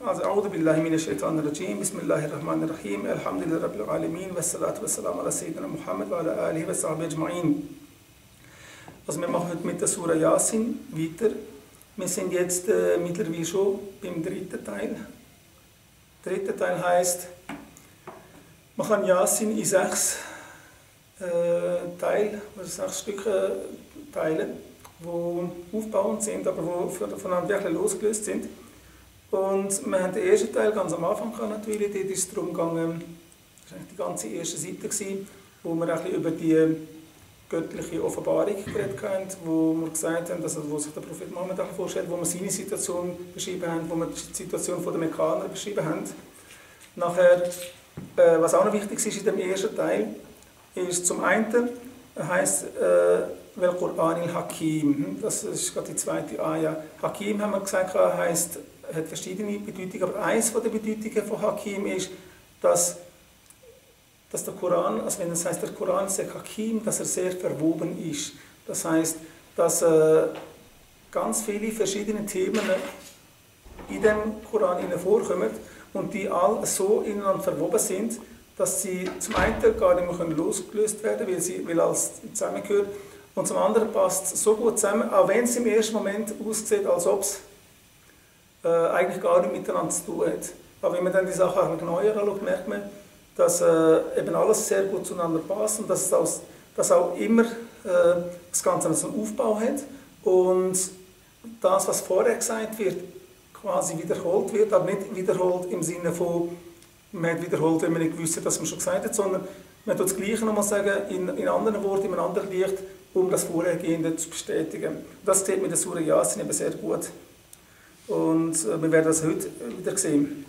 Also, A'udhu billahi minash shaitanir rajim, bismillahir rahmanir rahim, alhamdulillahi rabbil alamin, wassalatu wassalamu ala sayyidina Muhammad wa ala alihi wa sahbihi ajma'in. Also wir machen heute mit der Sura Yasin weiter. Wir sind jetzt mittlerweile schon beim dritten Teil. Der dritte Teil heisst, man kann Yasin in 6 Teile, oder 6 Stücke teilen, die aufbauend sind, aber die voneinander wirklich losgelöst sind. Und wir haben den ersten Teil ganz am Anfang gehabt, natürlich. Dort ist es darum gegangen, das war eigentlich die ganze erste Seite, wo wir ein bisschen über die göttliche Offenbarung geredet haben, wo wir gesagt haben, dass, wo sich der Prophet Mohammed vorstellt, wo wir seine Situation beschrieben haben, wo wir die Situation der Mekkaner beschrieben haben. Nachher, was auch noch wichtig ist in dem ersten Teil, ist zum einen, heisst Wal Qur'anil Hakim. Das ist gerade die zweite Ayah. Hakim, haben wir gesagt, heisst, hat verschiedene Bedeutungen, aber eines der Bedeutungen von Hakim ist, dass der Koran, also wenn es heißt, der Koran ist Hakim, dass er sehr verwoben ist. Das heißt, dass ganz viele verschiedene Themen in dem Koran vorkommen und die alle so ineinander verwoben sind, dass sie zum einen gar nicht mehr losgelöst werden können, weil alles zusammengehört, und zum anderen passt es so gut zusammen, auch wenn es im ersten Moment aussieht, als ob es eigentlich gar nicht miteinander zu tun hat. Aber wenn man dann die Sache ein bisschen genauer anschaut, merkt man, dass eben alles sehr gut zueinander passt und dass auch immer das Ganze einen Aufbau hat und das, was vorher gesagt wird, quasi wiederholt wird, aber nicht wiederholt im Sinne von, man hat wiederholt, wenn man nicht wusste, dass man schon gesagt hat, sondern man tut das Gleiche nochmal sagen, in anderen Worten, in einem anderen Licht, um das Vorhergehende zu bestätigen. Das sieht mit der Sura Yasin eben sehr gut. Und wir werden das heute wieder sehen.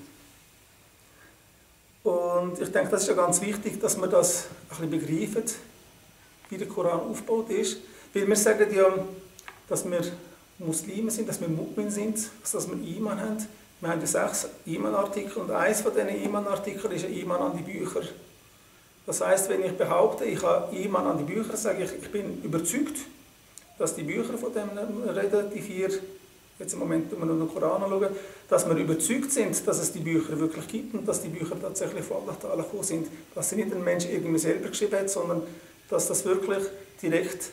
Und ich denke, das ist ja ganz wichtig, dass wir das ein bisschen begreifen, wie der Koran aufgebaut ist. Weil wir sagen ja, dass wir Muslime sind, dass wir Mu'min sind, dass wir Iman haben. Wir haben ja 6 Iman-Artikel und eines von diesen Iman-Artikeln ist ein Iman an die Bücher. Das heisst, wenn ich behaupte, ich habe Iman an die Bücher, sage ich bin überzeugt, dass die Bücher, von denen wir reden, die 4, jetzt im Moment wenn wir nur den Koran anschauen, dass wir überzeugt sind, dass es die Bücher wirklich gibt und dass die Bücher tatsächlich von Allah Ta'ala gekommen sind. Dass sie nicht ein Mensch irgendwie selber geschrieben hat, sondern dass das wirklich direkt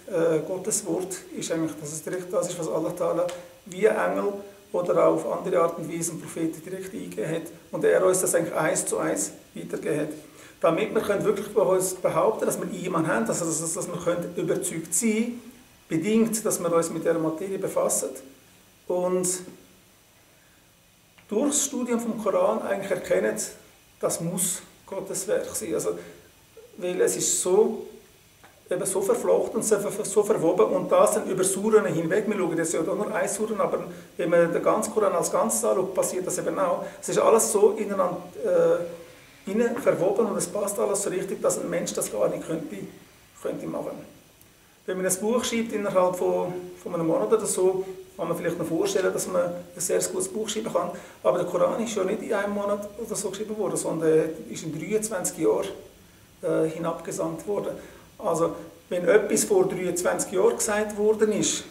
Gottes Wort ist, eigentlich, dass es direkt das ist, was Allah Ta'ala wie ein Engel oder auch auf andere Art und Weise ein Prophet direkt eingegeben hat und er uns das eigentlich 1:1 weitergegeben hat. Damit wir können wirklich bei uns behaupten, dass wir Iman haben, dass wir überzeugt sein können, bedingt, dass wir uns mit dieser Materie befassen und durch das Studium vom Koran eigentlich erkennen, das muss Gottes Werk sein. Also, weil es ist so verflochten und so verwoben und das dann über Suren hinweg. Wir schauen jetzt ja nur eine Suren, aber wenn man den ganzen Koran als Ganzes anschaut, passiert das eben auch. Es ist alles so ineinander verwoben und es passt alles so richtig, dass ein Mensch das gar nicht könnte machen. Wenn man ein Buch schreibt innerhalb von einem Monat oder so, kann man vielleicht noch vorstellen, dass man ein sehr gutes Buch schreiben kann. Aber der Koran ist ja nicht in einem Monat oder so geschrieben worden, sondern ist in 23 Jahren hinabgesandt worden. Also, wenn etwas vor 23 Jahren gesagt worden ist,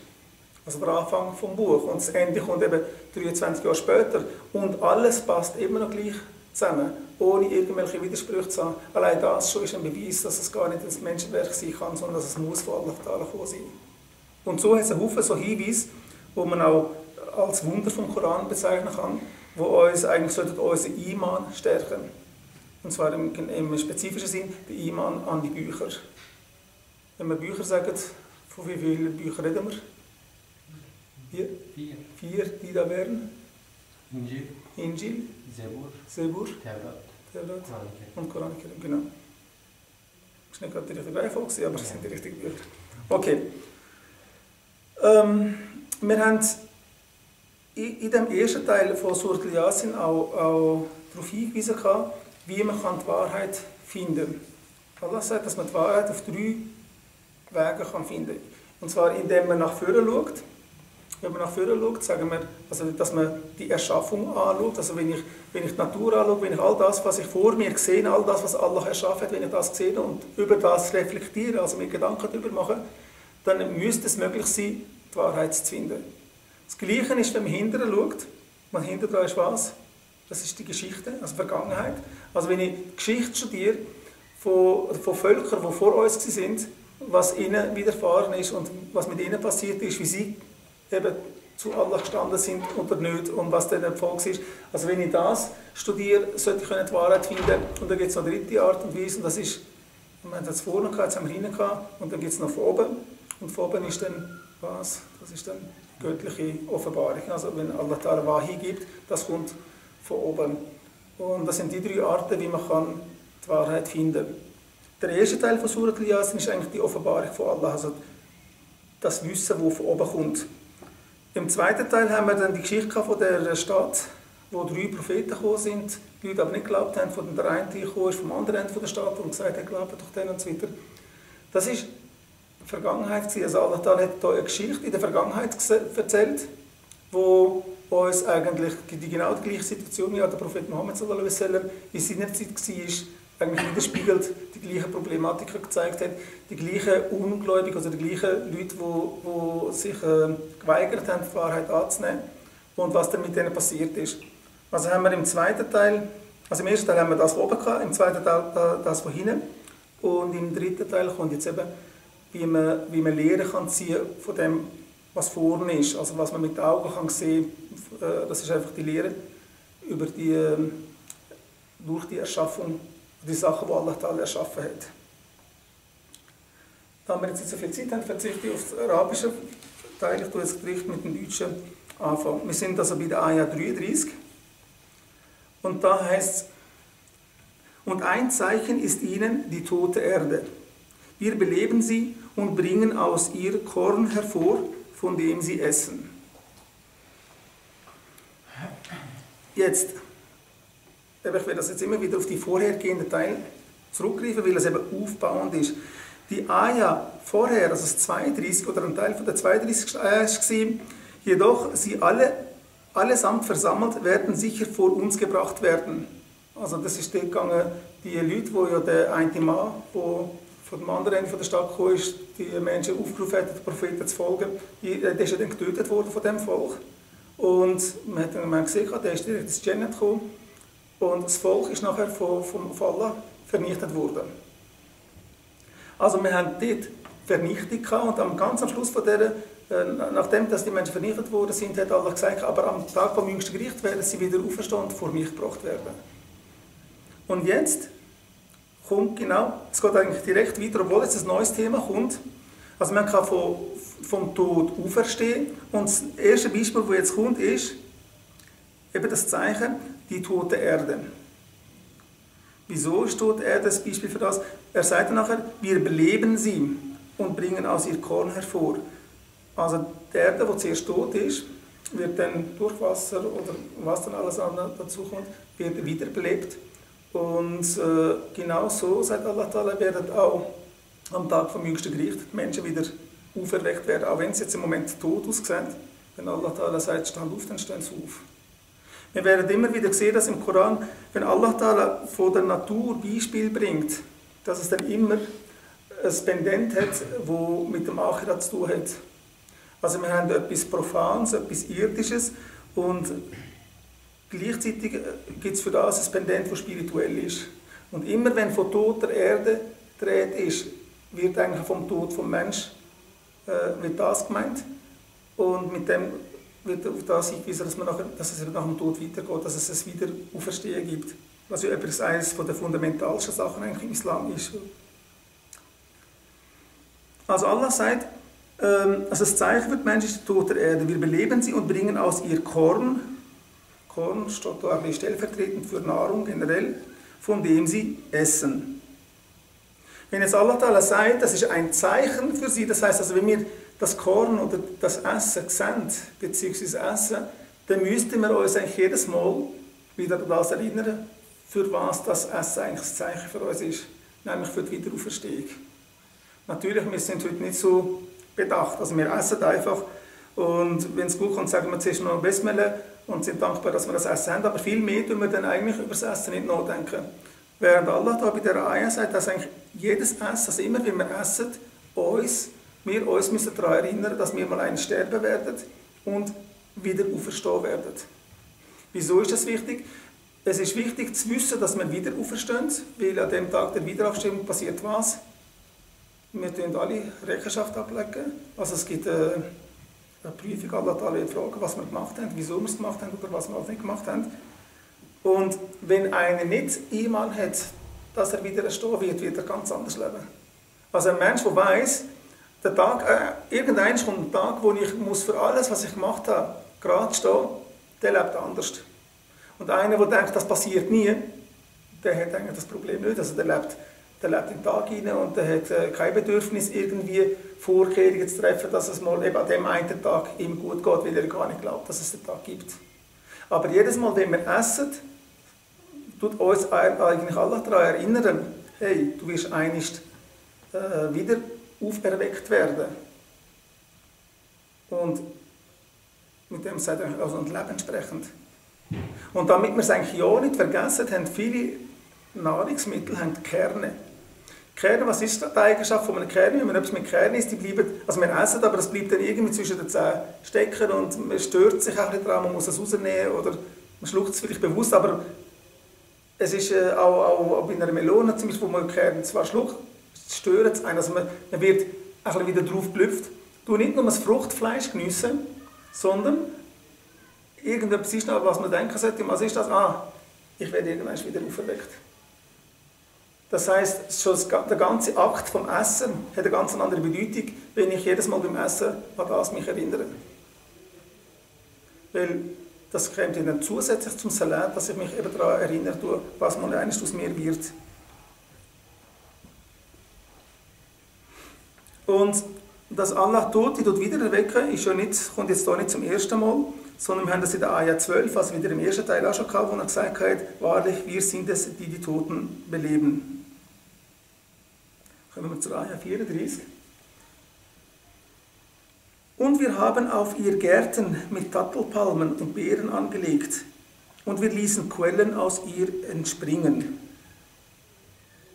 also der Anfang vom Buch und das Ende kommt eben 23 Jahre später und alles passt immer noch gleich zusammen, ohne irgendwelche Widersprüche zu haben, allein das schon ist ein Beweis, dass es gar nicht ein Menschenwerk sein kann, sondern dass es muss von Allah Ta'ala kommen sein. Und so hat es einen Haufen so Hinweise, wo man auch als Wunder vom Koran bezeichnen kann, wo uns eigentlich unseren Iman stärken. Und zwar im spezifischen Sinn, der Iman an die Bücher. Wenn wir Bücher sagen, von wie vielen Büchern reden wir? 4, die da wären? Injil, Zebur, Tevrat und Koran, genau. Das war nicht gerade die richtige Reihenfolge, aber es sind die richtigen Bücher. Okay. Wir haben in dem ersten Teil von Surat Yasin auch darauf hingewiesen, wie man die Wahrheit finden kann. Allah sagt, dass man die Wahrheit auf 3 Wege finden kann. Und zwar indem man nach vorne schaut. Wenn man nach vorne schaut, sagen wir, also, dass man die Erschaffung anschaut. Also wenn ich die Natur anschaue, wenn ich all das, was ich vor mir sehe, all das, was Allah erschaffen hat, wenn ich das sehe und über das reflektiere, also mir Gedanken darüber mache, dann müsste es möglich sein, die Wahrheit zu finden. Das Gleiche ist, wenn man hinterher schaut. Man hinter dran ist was? Das ist die Geschichte, also Vergangenheit. Also wenn ich die Geschichte studiere von Völkern, die vor uns waren, was ihnen widerfahren ist und was mit ihnen passiert ist, wie sie eben zu Allah gestanden sind oder nicht und was dann Erfolg ist. Also wenn ich das studiere, sollte ich die Wahrheit finden. Und dann gibt es noch eine dritte Art und Weise, und das ist, wir haben das vorne gehabt, jetzt haben wir hinten gehabt, und dann gibt es noch von oben. Und von oben ist dann was? Das ist dann göttliche Offenbarung. Also wenn Allah Ta'ala Wahi gibt, das kommt von oben. Und das sind die 3 Arten, wie man die Wahrheit finden kann. Der erste Teil von Surat Al-Yasin ist eigentlich die Offenbarung von Allah, also das Wissen, das von oben kommt. Im zweiten Teil haben wir dann die Geschichte von der Stadt, wo 3 Propheten gekommen sind, die Leute aber nicht geglaubt haben, von der einen gekommen ist, vom anderen Ende der Stadt, und gesagt hat, glaubt doch den und so weiter. Das ist die Vergangenheit gewesen. Also Allah hat hier eine Geschichte in der Vergangenheit erzählt, wo uns eigentlich genau die gleiche Situation, wie der Prophet Muhammad sallallahu alaihi wasallam in seiner Zeit war, eigentlich widerspiegelt, die gleichen Problematiken gezeigt hat, die gleichen Ungläubigen, also die gleichen Leute, die sich geweigert haben, die Wahrheit anzunehmen und was dann mit denen passiert ist. Also haben wir im zweiten Teil, also im ersten Teil haben wir das von oben gehabt, im zweiten Teil das von hinten und im dritten Teil kommt jetzt eben, wie man Lehren kann ziehen von dem, was vorne ist, also was man mit den Augen kann sehen, das ist einfach die Lehre über durch die Erschaffung, die Sachen, die Allah Ta'ala erschaffen hat. Da wir jetzt nicht so viel Zeit haben, verzichte ich auf das arabische Teil. Ich tue jetzt gleich mit dem Deutschen anfangen. Wir sind also bei der Ayah 33. Und da heißt es, und ein Zeichen ist ihnen die tote Erde. Wir beleben sie und bringen aus ihr Korn hervor, von dem sie essen. Jetzt, ich werde das jetzt immer wieder auf die vorhergehenden Teile zurückgreifen, weil es eben aufbauend ist. Die Ayah vorher, also das 32 oder ein Teil von der 32. Ayah war, jedoch sie allesamt versammelt werden sicher vor uns gebracht werden. Also das ist dort gegangen, die Leute, die ja der eine Mann, der von dem anderen Ende der Stadt gekommen ist, die Menschen aufgerufen hat, den Propheten zu folgen, der ist ja dann getötet worden von dem Volk. Und man hat dann gesehen, der ist direkt ins Jannat gekommen. Und das Volk ist nachher von Allah vernichtet worden. Also wir haben dort Vernichtung gehabt und am ganz am Schluss von dieser, nachdem dass die Menschen vernichtet worden sind, hat Allah gesagt, aber am Tag vom jüngsten Gericht werden sie wieder auferstehen und vor mich gebracht werden. Und jetzt kommt genau, es geht eigentlich direkt weiter, obwohl jetzt ein neues Thema kommt. Also man kann vom Tod auferstehen und das erste Beispiel, das jetzt kommt, ist eben das Zeichen, die tote Erde. Wieso ist tote Erde das Beispiel für das? Er sagt nachher, wir beleben sie und bringen aus ihr Korn hervor. Also die Erde, die zuerst tot ist, wird dann durch Wasser oder was dann alles dazu kommt, wird wiederbelebt. Und genau so, sagt Allah Ta'ala, werden auch am Tag vom jüngsten Gericht die Menschen wieder auferweckt werden, auch wenn sie jetzt im Moment tot aussehen. Wenn Allah Ta'ala sagt, stand auf, dann stehen sie auf. Wir werden immer wieder sehen, dass im Koran, wenn Allah Ta'ala von der Natur Beispiel bringt, dass es dann immer ein Pendant hat, das mit dem Akhirat zu tun hat. Also wir haben etwas Profanes, etwas Irdisches und gleichzeitig gibt es für das ein Pendant, das spirituell ist. Und immer wenn von toter Erde die Rede ist, wird eigentlich vom Tod vom Mensch wird das gemeint. Und mit dem wird auf das hingewiesen, dass es nach dem Tod weitergeht, dass es ein Wiederauferstehen gibt. Was ja übrigens eines der fundamentalsten Sachen eigentlich im Islam ist. Also Allah sagt, also das Zeichen für die Menschen ist die tote Erde. Wir beleben sie und bringen aus ihr Korn. Korn steht da ein bisschen stellvertretend für Nahrung generell, von dem sie essen. Wenn jetzt Allah Ta'ala sagt, das ist ein Zeichen für sie, das heißt also, wenn wir das Korn oder das Essen sehen, beziehungsweise essen, dann müssten wir uns eigentlich jedes Mal wieder an das erinnern, für was das Essen eigentlich das Zeichen für uns ist, nämlich für die Wiederauferstehung. Natürlich, wir sind heute nicht so bedacht, also wir essen einfach und wenn es gut kommt, sagen wir zuerst noch Besmele und sind dankbar, dass wir das Essen haben, aber viel mehr tun wir dann eigentlich über das Essen nicht nachdenken. Während Allah da bei der Ayah sagt, dass eigentlich jedes Essen, also immer wenn wir essen, wir uns müssen daran erinnern, dass wir mal einst sterben werden und wieder auferstehen werden. Wieso ist das wichtig? Es ist wichtig zu wissen, dass wir wieder auferstehen, weil an dem Tag der Wiederaufstehung passiert was? Wir tun alle Rechenschaft ablegen. Also es gibt eine Prüfung, Allah wird fragen, was wir gemacht haben, wieso wir es gemacht haben oder was wir nicht gemacht haben. Und wenn einer nicht Iman hat, dass er wieder stehen wird, wird er ganz anders leben. Also ein Mensch, der weiss, der Tag, irgendwann kommt ein Tag, wo ich muss für alles, was ich gemacht habe, gerade stehen, der lebt anders. Und einer, der denkt, das passiert nie, der hat eigentlich das Problem nicht. Also der lebt den Tag hinein und der hat kein Bedürfnis, irgendwie Vorkehrungen zu treffen, dass es mal eben an dem einen Tag ihm gut geht, weil er gar nicht glaubt, dass es den Tag gibt. Aber jedes Mal, wenn wir essen, tut uns eigentlich Allah daran erinnern, hey, du wirst einst wieder auferweckt werden. Und mit dem sagt er also ein Leben entsprechend. Und damit wir es eigentlich ja nicht vergessen, haben viele Nahrungsmittel haben Kerne. Kerne, was ist die Eigenschaft von einem Kern? Wenn man etwas mit Kernen isst, die bleiben, also wir essen, aber es bleibt dann irgendwie zwischen den Zähnen stecken und man stört sich auch ein bisschen daran, man muss es rausnehmen oder man schluckt es vielleicht bewusst, aber es ist auch bei einer Melone zum Beispiel, wo man Kerne zwar schluckt, stört es einen, also man wird ein bisschen wieder drauf gelüpft. Du nicht nur das Fruchtfleisch geniessen, sondern irgendetwas ist noch, was man denken sollte, was ist das? Ich werde irgendwann wieder auferweckt. Das heisst, schon der ganze Akt vom Essen hat eine ganz andere Bedeutung, wenn ich jedes Mal beim Essen an das mich erinnere. Weil das kommt dann zusätzlich zum Salat, dass ich mich eben daran erinnere, was mal einst aus mir wird. Und dass Allah Tote wieder erwecken, ist ja nicht, kommt jetzt hier nicht zum ersten Mal, sondern wir haben das in der Ayah 12, also wieder im ersten Teil auch schon gehabt, wo er gesagt hat, wahrlich, wir sind es, die die Toten beleben. Kommen wir zur Ayah 34. Und wir haben auf ihr Gärten mit Dattelpalmen und Beeren angelegt, und wir ließen Quellen aus ihr entspringen.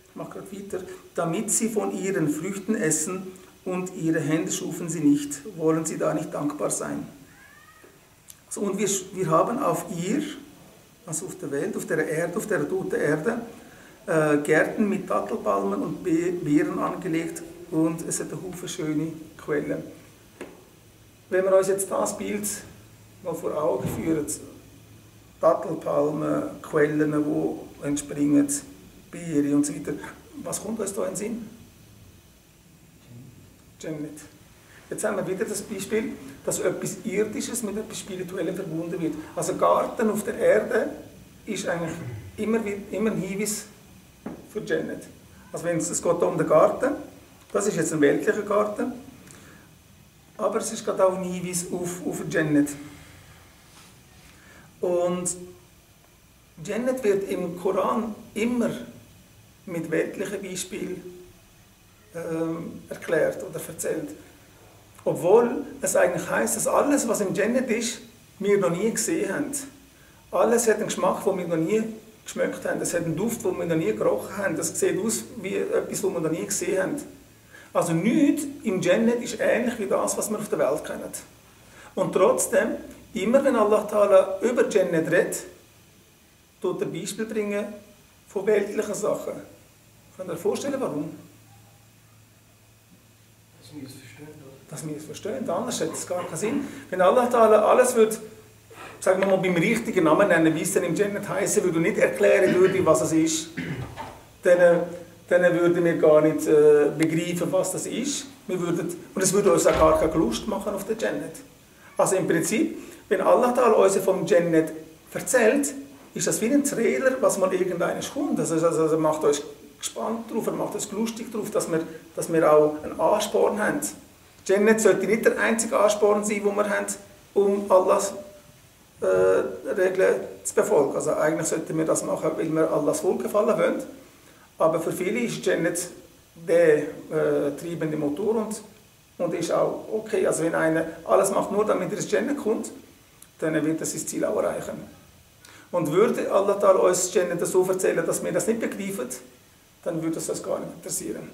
Ich mache gerade weiter. Damit sie von ihren Früchten essen, und ihre Hände schufen sie nicht, wollen sie da nicht dankbar sein. So, und wir haben auf ihr, also auf der Welt, auf der Erde, auf der toten Erde, Gärten mit Dattelpalmen und Beeren angelegt und es hat eine Haufen schöne Quellen. Wenn wir uns jetzt das Bild mal vor Augen führen, Dattelpalmen, Quellen, die entspringen, Beeren und so weiter, was kommt uns da in den Sinn? Jannat. Jetzt haben wir wieder das Beispiel, dass etwas Irdisches mit etwas Spirituellem verbunden wird. Also Garten auf der Erde ist eigentlich immer ein Hinweis für Jannat. Also wenn es geht um den Garten, das ist jetzt ein weltlicher Garten, aber es ist gerade auch ein Hinweis auf Jannat. Und Jannat wird im Koran immer mit weltlichen Beispielen erklärt oder erzählt. Obwohl es eigentlich heisst, dass alles, was im Jannat ist, wir noch nie gesehen haben. Alles hat einen Geschmack, den wir noch nie geschmeckt haben. Es hat einen Duft, den wir noch nie gerochen haben. Das sieht aus wie etwas, das wir noch nie gesehen haben. Also nichts im Jannat ist ähnlich wie das, was wir auf der Welt kennen. Und trotzdem, immer wenn Allah Ta'ala über Jannat redet, tut er Beispiel bringen von weltlichen Sachen. Könnt ihr euch vorstellen, warum? Dass wir es verstehen, anders hat es gar keinen Sinn. Wenn Allah Ta'ala alles würde, sagen wir mal, beim richtigen Namen nennen, wie es denn im Jannat heißen würde und nicht erklären würde, was es ist, dann würden wir gar nicht begreifen, was das ist. Und es würde uns auch gar keine Lust machen auf den Jannat. Also im Prinzip, wenn Allah Ta'ala uns vom Jannat erzählt, ist das wie ein Trailer, was mal irgendeines kommt. Also er macht uns gespannt drauf, er macht uns lustig drauf, dass wir auch einen Ansporn haben. Jannat sollte nicht der einzige Ansporn sein, den wir haben, um Allahs Regeln zu befolgen. Also eigentlich sollten wir das machen, weil wir Allahs Wohlgefallen wollen. Aber für viele ist Jannat der treibende Motor und ist auch okay. Also wenn einer alles macht, nur damit er ins Jannat kommt, dann wird er sein Ziel auch erreichen. Und würde Allah Ta'ala uns Jannat so erzählen, dass wir das nicht begreifen, dann würde es uns gar nicht interessieren.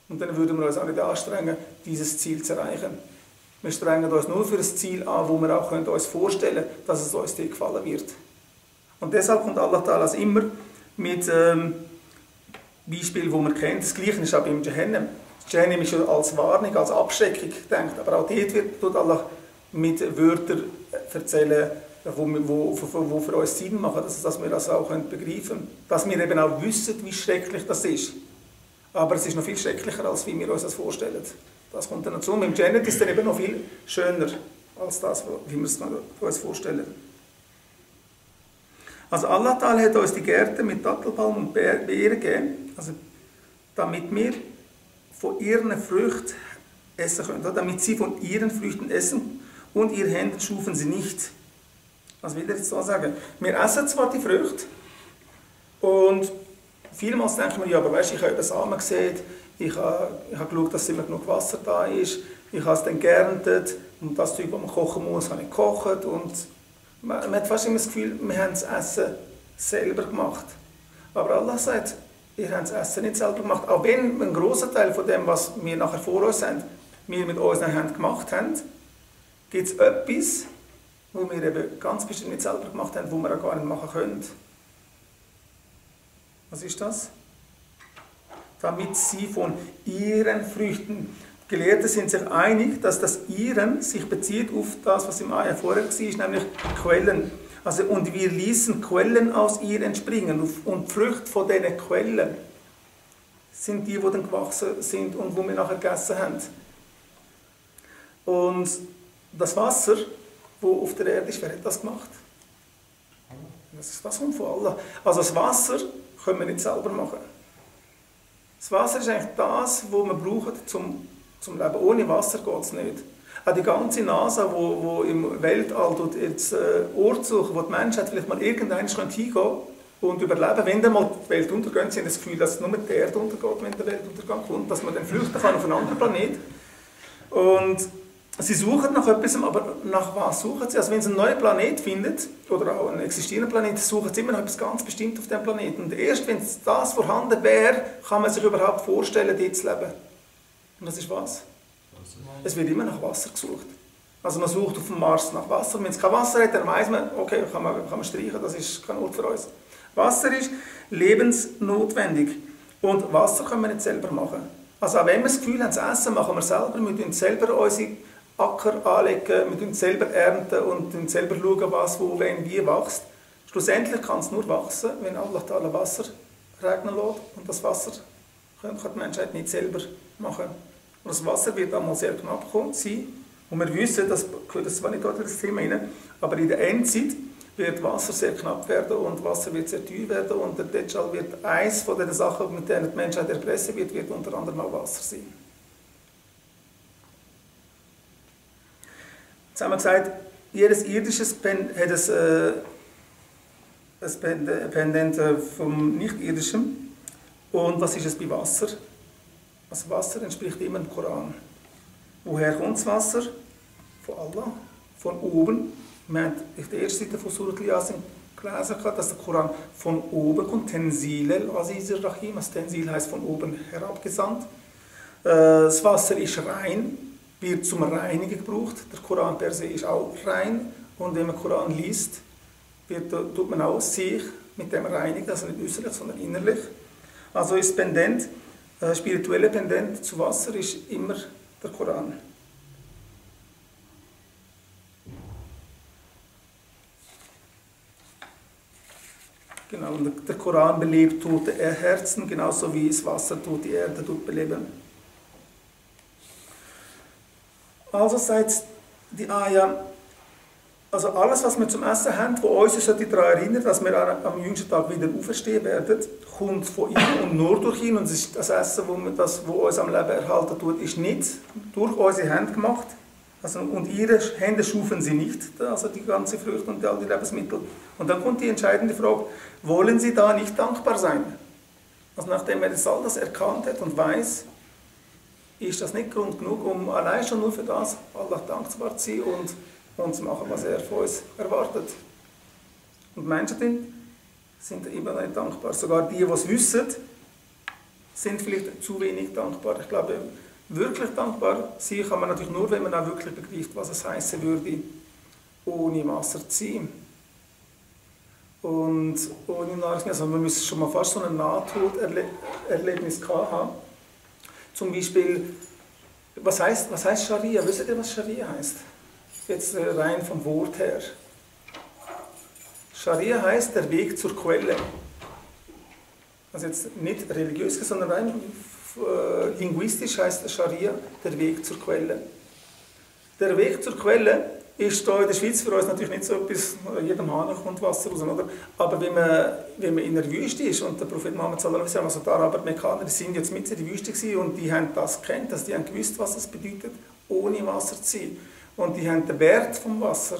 Und dann würden wir uns auch nicht anstrengen, dieses Ziel zu erreichen. Wir strengen uns nur für ein Ziel an, wo wir auch uns vorstellen können, dass es uns dir gefallen wird. Und deshalb kommt Allah Ta'ala immer mit Beispielen, die man kennt. Das Gleiche ist auch beim Jahannam. Das Jahannam ist schon als Warnung, als Abschreckung gedacht, aber auch dort tut Allah mit Wörtern erzählen, die für uns Sinn machen, dass wir das auch begreifen können. Dass wir eben auch wissen, wie schrecklich das ist. Aber es ist noch viel schrecklicher, als wie wir uns das vorstellen. Das kommt dann dazu. Mit dem Jannat ist es dann eben noch viel schöner, als das, wie wir es uns vorstellen. Also Allah Ta'ala hat uns die Gärten mit Dattelpalmen und Beeren gegeben, also damit wir von ihren Früchten essen können, damit sie von ihren Früchten essen und ihre Hände schufen sie nicht. Was will er jetzt so sagen? Wir essen zwar die Früchte und vielmals denken wir, ja, aber weißt, ich habe den Samen gesehen, ich habe geschaut, dass immer genug Wasser da ist, ich habe es dann geerntet und das Zeug, das man kochen muss, habe ich gekocht und man hat fast immer das Gefühl, wir haben das Essen selber gemacht. Aber Allah sagt, ihr habt das Essen nicht selber gemacht. Auch wenn ein grosser Teil von dem, was wir nachher vor uns haben, wir mit unseren Händen gemacht haben, gibt es etwas, wo wir eben ganz bestimmt nicht selber gemacht haben, wo wir auch gar nicht machen können. Was ist das? Damit sie von ihren Früchten, die Gelehrten sind sich einig, dass das ihren sich bezieht auf das, was im Ayah vorher war, nämlich Quellen. Also, und wir ließen Quellen aus ihr entspringen. Und die Früchte von diesen Quellen sind die dann gewachsen sind und wo wir nachher gegessen haben. Und das Wasser, das auf der Erde ist, wer hat das gemacht? Das kommt von Allah. Also das Wasser können wir nicht selber machen. Das Wasser ist eigentlich das, was wir brauchen zum Leben. Ohne Wasser geht es nicht. Auch die ganze NASA, die im Weltall jetzt Ort suchen, wo die Menschheit vielleicht mal irgendwann hingehen und überleben. Wenn dann mal die Welt untergeht, sie haben das Gefühl, dass nur die Erde untergeht, wenn der Weltuntergang kommt, dass man dann flüchten kann auf einen anderen Planeten. Und sie suchen nach etwas, aber nach was suchen sie? Also wenn sie einen neuen Planet finden, oder auch einen existierenden Planet, suchen sie immer noch etwas ganz Bestimmtes auf diesem Planeten. Und erst wenn das vorhanden wäre, kann man sich überhaupt vorstellen, dort zu leben. Und das ist was? Es wird immer nach Wasser gesucht. Also man sucht auf dem Mars nach Wasser. Wenn es kein Wasser hat, dann weiss man, okay, kann man streichen, das ist kein Ort für uns. Wasser ist lebensnotwendig. Und Wasser können wir nicht selber machen. Also auch wenn wir das Gefühl haben, das Essen machen wir selber, wir tun selber unsere Acker anlegen, wir tun selber ernten und tun selber schauen, was, wo, wenn, wie wächst. Schlussendlich kann es nur wachsen, wenn Allah Ta'ala Wasser regnen lässt. Und das Wasser kann die Menschheit nicht selber machen. Und das Wasser wird einmal sehr knapp sein. Und wir wissen, das gehört zwar nicht in das Thema rein, aber in der Endzeit wird Wasser sehr knapp werden und Wasser wird sehr teuer werden. Und der Dajjal wird eines von den Sachen, mit denen die Menschheit erpressen wird unter anderem auch Wasser sein. Jetzt haben wir gesagt, jedes irdisches hat ein Pendant vom Nicht-Irdischen. Und was ist es bei Wasser? Das Wasser entspricht immer dem Koran. Woher kommt das Wasser? Von Allah, von oben. Wir haben auf der ersten Seite von Surat Al-Yasin gelesen, dass der Koran von oben kommt. Tenzil al-Aziz al-Rahim. Das Tenzil heisst von oben herabgesandt. Das Wasser ist rein, wird zum Reinigen gebraucht. Der Koran per se ist auch rein. Und wenn man den Koran liest, tut man auch sich mit dem reinigen, also nicht äußerlich, sondern innerlich. Also ist Pendant, spirituelle Pendant zu Wasser ist immer der Koran. Genau, und der Koran belebt tote Herzen, genauso wie das Wasser die Erde beleben. Also sagt die Ayah, also alles, was wir zum Essen haben, wo uns daran erinnert, dass wir am jüngsten Tag wieder auferstehen werden, kommt von ihm und nur durch ihn. Und das Essen, das uns am Leben erhalten tut, ist nicht durch unsere Hände gemacht. Also, und ihre Hände schufen sie nicht, also die ganze Früchte und all die Lebensmittel. Und dann kommt die entscheidende Frage, wollen sie da nicht dankbar sein? Also nachdem er das all das erkannt hat und weiß, ist das nicht Grund genug, um allein schon nur für das Allah dankbar zu sein und zu machen, was er von uns erwartet. Und Menschen sind immer noch nicht dankbar. Sogar die es wissen, sind vielleicht zu wenig dankbar. Ich glaube, wirklich dankbar sein kann man natürlich nur, wenn man auch wirklich begreift, was es heißen würde, ohne Wasser zu sein. und ohne Nahrungsmittel. Also man müsste schon mal fast so ein Nahtoderlebnis gehabt haben. Zum Beispiel, was heißt Scharia? Wisst ihr, was Scharia heißt? Jetzt rein vom Wort her. Scharia heißt der Weg zur Quelle. Also jetzt nicht religiös, sondern rein linguistisch heißt Scharia der Weg zur Quelle. Der Weg zur Quelle ist hier in der Schweiz für uns natürlich nicht so etwas, jedem Hahn kommt Wasser raus, oder? Aber wenn man in der Wüste ist und der Prophet Muhammad sallallahu alaihi wasallam, also die Araber, die Mekkaner, die sind jetzt mit in der Wüste gewesen und die haben das gekannt, also die haben gewusst, was es bedeutet, ohne Wasser zu sein. Und die haben den Wert vom Wasser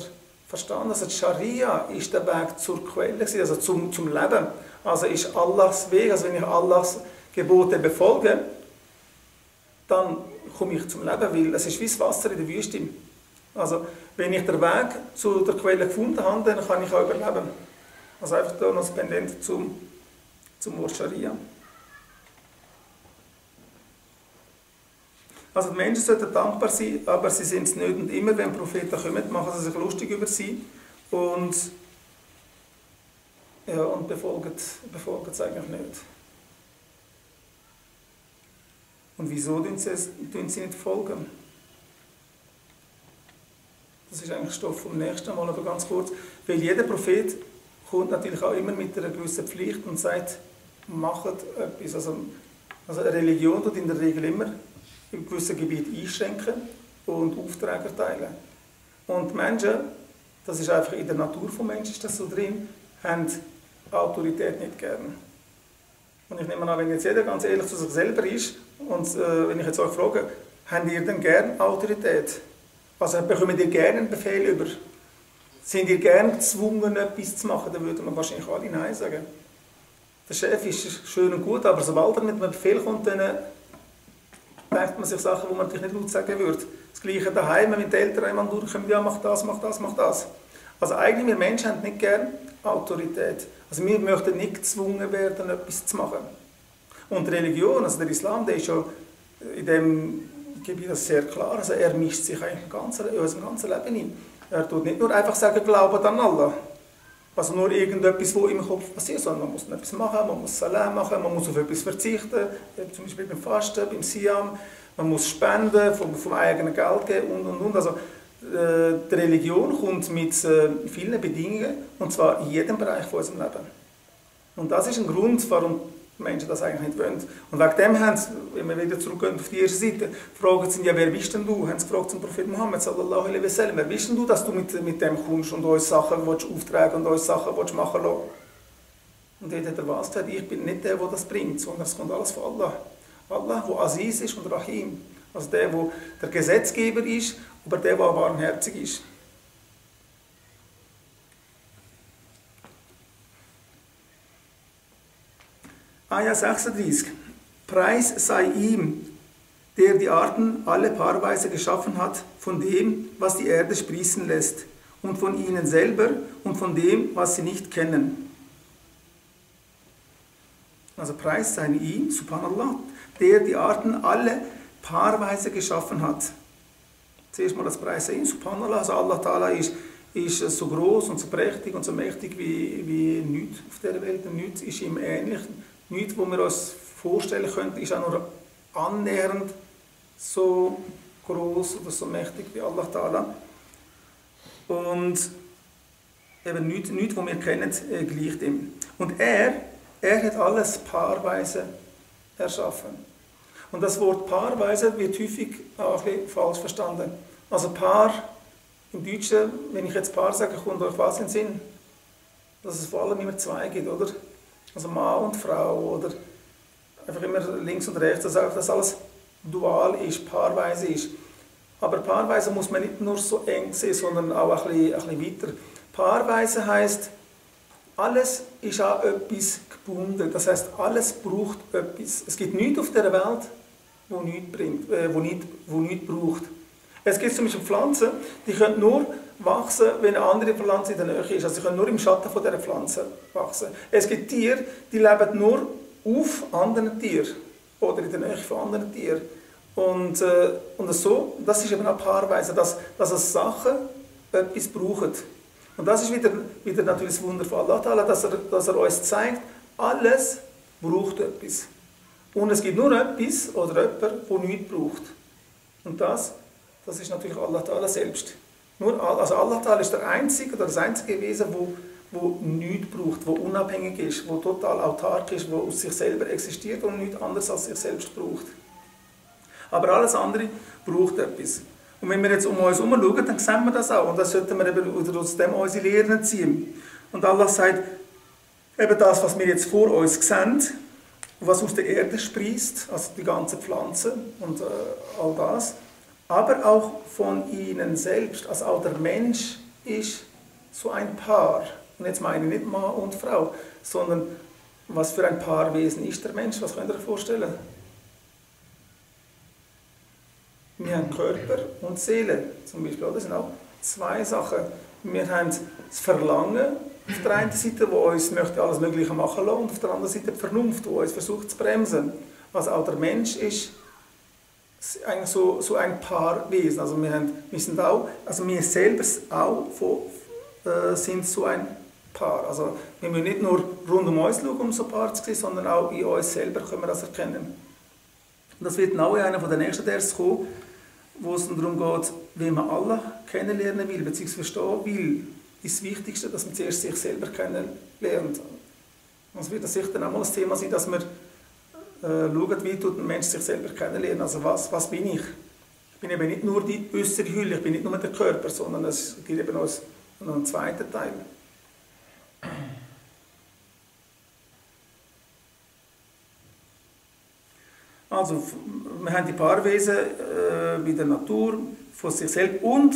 verstanden. Also die Scharia ist der Weg zur Quelle gewesen, also zum Leben. Also ist Allahs Weg, also wenn ich Allahs Gebote befolge, dann komme ich zum Leben, weil es ist wie das Wasser in der Wüste. Also, wenn ich den Weg zu der Quelle gefunden habe, dann kann ich auch überleben. Also einfach da noch das Pendant zum Wort Scharia. Also die Menschen sollten dankbar sein, aber sie sind es nicht. Und immer wenn Propheten kommen, machen sie sich lustig über sie und befolgen es eigentlich nicht. Und wieso tun sie nicht folgen? Das ist eigentlich Stoff vom nächsten Mal, aber ganz kurz. Weil jeder Prophet kommt natürlich auch immer mit einer gewissen Pflicht und sagt, macht etwas. Also eine Religion tut in der Regel immer in gewissen Gebieten einschränken und Aufträge erteilen. Und die Menschen, das ist einfach in der Natur des Menschen ist das so drin, haben Autorität nicht gern. Und ich nehme an, wenn jetzt jeder ganz ehrlich zu sich selber ist und wenn ich jetzt euch frage, habt ihr denn gern Autorität? Also bekommt ihr gerne einen Befehl über? Sind ihr gerne gezwungen, etwas zu machen? Dann würden wir wahrscheinlich alle Nein sagen. Der Chef ist schön und gut, aber sobald er mit einem Befehl kommt, dann denkt man sich Sachen, die man natürlich nicht laut sagen würde. Das Gleiche daheim, wenn die Eltern einmal durchkommen, ja, mach das, mach das, mach das. Also eigentlich, wir Menschen haben nicht gerne Autorität. Also wir möchten nicht gezwungen werden, etwas zu machen. Und Religion, also der Islam, der ist ja in dem Gebiet das sehr klar. Also er mischt sich eigentlich in unserem ganzen Leben ein. Er tut nicht nur einfach sagen, glaubt an Allah. Also nur irgendetwas, was im Kopf passiert, sondern man muss etwas machen, man muss Salam machen, man muss auf etwas verzichten, zum Beispiel beim Fasten, beim Siam, man muss spenden, vom eigenen Geld geben und. Also die Religion kommt mit vielen Bedingungen, und zwar in jedem Bereich von unserem Leben. Und das ist ein Grund, warum die Menschen das eigentlich nicht wollen. Und wegen dem haben sie, wenn wir wieder zurückgehen auf die erste Seite, fragen sie, ja, wer bist denn du? Haben sie gefragt zum Prophet Muhammad sallallahu alaihi wasallam, wer bist denn du, dass du mit dem kommst und uns Sachen auftragen und uns Sachen machen lassen? Und dort hat er was gesagt, ich bin nicht der das bringt, sondern es kommt alles von Allah. Allah, der Aziz ist und Rahim. Also der Gesetzgeber ist, aber der barmherzig ist. Ayah 36. Preis sei ihm, der die Arten alle paarweise geschaffen hat, von dem, was die Erde sprießen lässt, und von ihnen selber und von dem, was sie nicht kennen. Also Preis sei ihm, subhanallah, der die Arten alle paarweise geschaffen hat. Zuerst mal das Preis sei ihm, subhanallah, also Allah Ta'ala ist so groß und so prächtig und so mächtig wie nichts auf dieser Welt, und nichts ist ihm ähnlich. Nichts, was wir uns vorstellen könnten, ist auch nur annähernd so groß oder so mächtig wie Allah Ta'ala. Und eben nichts, was wir kennen, gleicht ihm. Und er hat alles paarweise erschaffen. Und das Wort paarweise wird häufig auch ein bisschen falsch verstanden. Also Paar, im Deutschen, wenn ich jetzt Paar sage, kommt euch was in den Sinn? Dass es vor allem immer zwei gibt, oder? Also Mann und Frau oder einfach immer links und rechts, dass alles dual ist, paarweise ist. Aber paarweise muss man nicht nur so eng sehen, sondern auch ein bisschen weiter. Paarweise heisst, alles ist an etwas gebunden. Das heisst, alles braucht etwas. Es gibt nichts auf dieser Welt, wo nichts bringt, wo nichts braucht. Es gibt zum Beispiel Pflanzen, die können nur wachsen, wenn eine andere Pflanze in der Nähe ist. Also sie können nur im Schatten von dieser Pflanze wachsen. Es gibt Tiere, die leben nur auf anderen Tieren oder in der Nähe von anderen Tieren. Und so, das ist eben auch paarweise, dass Sachen etwas brauchen. Und das ist wieder natürlich das Wunder von Allah, dass er uns zeigt, alles braucht etwas. Und es gibt nur etwas oder jemand, der nichts braucht. Und das ist natürlich Allah selbst. Also Allah ist der Einzige oder das einzige Wesen, wo nichts braucht, wo unabhängig ist, wo total autark ist, wo aus sich selber existiert und nichts anderes als sich selbst braucht. Aber alles andere braucht etwas. Und wenn wir jetzt um uns herum schauen, dann sehen wir das auch. Und das sollten wir eben aus dem unsere Lehren ziehen. Und Allah sagt, eben das, was wir jetzt vor uns sehen, was aus der Erde sprießt, also die ganzen Pflanzen und all das, aber auch von ihnen selbst, also auch der Mensch ist so ein Paar. Und jetzt meine ich nicht Mann und Frau, sondern was für ein Paarwesen ist der Mensch? Was könnt ihr euch vorstellen? Wir haben Körper und Seele zum Beispiel. Das sind auch zwei Sachen. Wir haben das Verlangen auf der einen Seite, wo uns möchte alles Mögliche machen lassen, und auf der anderen Seite die Vernunft, die uns versucht zu bremsen. Was auch der Mensch ist eigentlich so ein Paarwesen. Also wir selber auch sind so ein Paar. Also wir müssen nicht nur rund um uns schauen, um so ein Paar zu sehen, sondern auch in uns selber können wir das erkennen. Und das wird auch in einer der nächsten Vers kommen, wo es darum geht, wie man Allah kennenlernen will, beziehungsweise verstehen will, ist das Wichtigste, dass man zuerst sich selber kennenlernt. Es wird sicher dann auch mal das Thema sein, dass man schaut, wie tut ein Mensch sich selber kennenlernen. Also was bin ich? Ich bin eben nicht nur die äußere Hülle, ich bin nicht nur der Körper, sondern es gibt eben noch einen zweiten Teil. Also, wir haben die Paarwesen wie der Natur, von sich selbst und